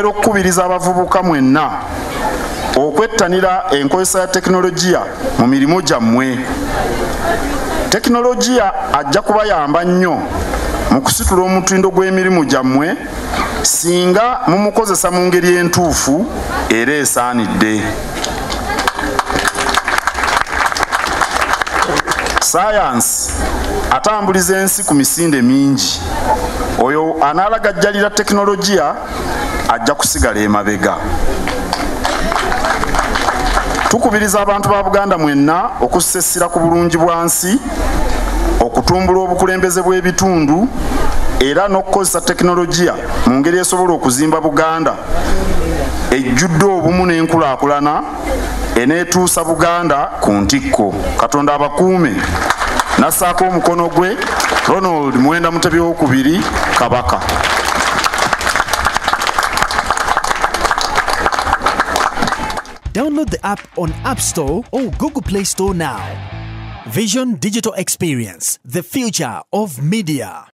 Twongera okukubiriza abavubuka mwenna okwettanira enkozesa ya tekinologiya mu mirimu gyammwe. Tekinologiya ajja kubayamba nnyo mu kusitula omutindo gw'emirimu gyammwe singa mumukozesa mu ngeri entuufu era esaanidde. Sayansi atambuliza ensi ku misinde mingi. Oyo anaalagajjalira tekinologiya ajja kusigala emabega. Tukubiriza abantu ba Buganda mwenna okussa essira ku bulungi bwa nsi, okutumbula obukulembeze bw'ebitundu era n'okukozesa tekinologiya mu ngeri esobola okuzimba Buganda ejjudde obumu n'enkulaakulana eneetuusa Buganda ku ntikko. Katonda abakuume. Nassaako omukono gwe Ronald Muwenda Mutebi II Kabaka. Download the app on App Store or Google Play Store now. Vision Digital Experience, the future of media.